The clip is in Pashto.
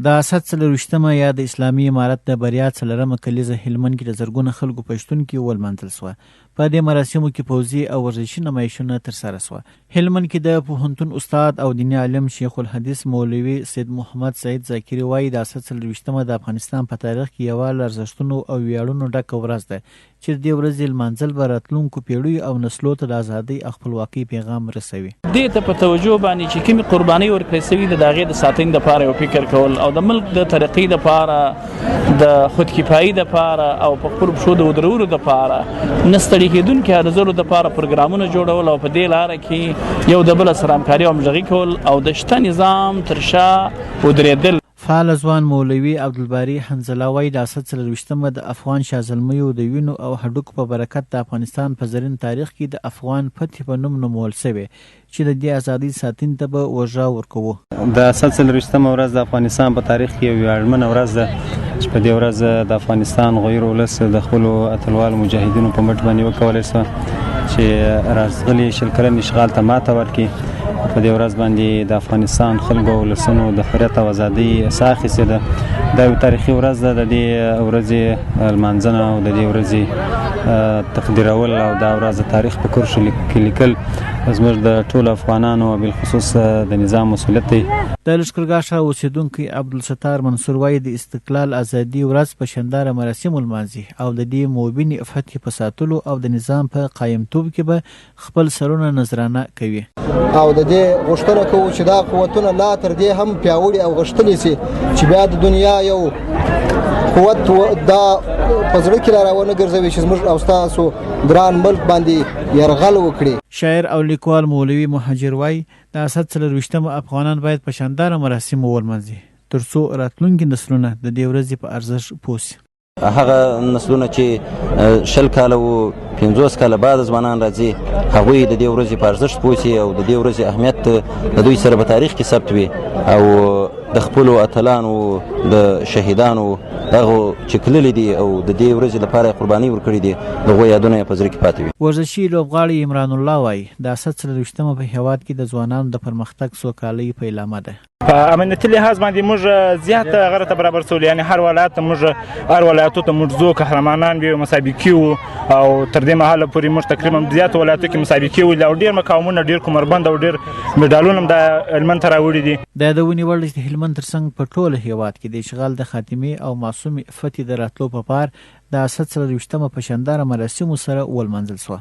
د اسد څلورویشتمه یا د اسلامي امارت د بریا څلورمه کلیزه هلمند کې د زرګونه خلکو په شتون کې ولمانځل شوه. په دې مراسمو کې پوځي او ورزشي نمایشونه ترسره شوه. هلمند کې د پوهنتون استاد او دیني عالم شیخ الحدیث مولوي سید محمد سعید ذاکري وايي، د اسد څلورویشتمه د افغانستان په تاریخ کې یوه له ارزښتونو او ویاړونو ډکه ورځ ده چې د دې ورځې لمانځل به راتلونکو پېړیو او نسلو ته د ازادۍ او خپلواکۍ پیغام رسوي. دې ته په توجه باندې چې کومې قربانۍ ورکړې شوي د هغې د ساتنې دپاره یو فکر کول او د ملک د ترقۍ دپاره، د خودکفایي دپاره او په خپلو پښو د ودرولو دپاره نه ستړي کېدونکي هلو ځلو دپاره پروګرامونه جوړول او په دې لاره کې یو د بل سره همکاري او همغږي کول او د شته نظام تر شا ودرېدل. فعال ځوان مولوي عبدالباري حنظله وايي، د اسد څلورویشتمه د افغان شاه زلمیو د وینو او هډوکو په برکت د افغانستان په زرین تاریخ کې د افغان فتح په نوم نومول شوې چې د دې ازادۍ ساتنې ته به اوږه ورکوو. د اسد څلورویشتمه ورځ د افغانستان په تاریخ کې یو ویاړمنه ورځ ده چې په دې ورځ د افغانستان غیور ولس د خپلو اتلوالو مجاهدینو په مټ باندې وکولای شو چې راځغلي 20 کلن اشغال ته ماته ورکړي. په دې ورځ باندې د افغانستان خلکو او ولسونو د حریت او ازادۍ ساه اخیستې ده. دا یو تاریخي ورځ ده. د دې ورځې لمانځنه او د دې ورځې تقدیرول او دا ورځ د تاریخ په کرښو کې لیکل زموږ د ټولو افغانانو او بالخصوص د نظام مسؤلیت دی. د لښکرګاه ښار اوسېدونکی عبدالستار منصور وايي، د استقلال ازادي ورځ په شانداره مراسمو لمانځي او د دې مبینې فتحې په ساتلو او د نظام په قایمتوب کې به خپل سرونه نذرانه کوي. او د دې غوښتنه کوو چې دا قوتونه لا تر دې هم پیاوړي او غښتلي سي چې بیا د دنیا یو قوت دا په زړه کې را ونه ګرځوي چې زموږ او ستاسو ګران ملک باندې یرغل وکړي. شاعر او لیکوال مولوي مهاجر وايي، د اسد څلورویشتمه افغانان باید په شانداره مراسمو ولمانځي تر څو راتلونکي نسلونه د دې ورځې په ارزښت پوه شي. هغه نسلونه چې 20 کاله وو، 50 کاله بعد ځوانان راځي، هغوی د دې ورځې په ارزښت پوه شي او د دې ورځې اهمیت د دوی سره په تاریخ کې ثبت وي او د خپلو اتلانو، د شهیدانو، دغو چې کللي دي او د دې ورځې لپاره قربانۍ ورکړي دي، د هغو یادونه یې په زړه کې پاتې وي. ورزشي لوبغاړی عمران الله وايي، د اسد څلورویشتمه په هېواد کې د ځوانانو د پرمختګ سوکالۍ پیلامه ده. په امنیتي لحاظ باندې موږ زیات غره ته برابر سول، یعنی هر ولایت ته موږ، هر ولایتو ته موږ ځو، قهرمانان وي، مسابقې وو او تر دې مهاله پورې موږ تقریبا زیات ولایتو کې مسابقې ولې او ډېر مقامونه، ډېر کمربند او ډېر مډالونه هم د هلمند ته راوړي دي. د یادونې وړ ده چې د هلمند ترڅنګ په ټول هېواد کې د اشغال د خاتمې او معصومې فتحې د راتلو په پار د اسد څلورویشتمه په شانداره مراسمو سره ولمانځل شوه.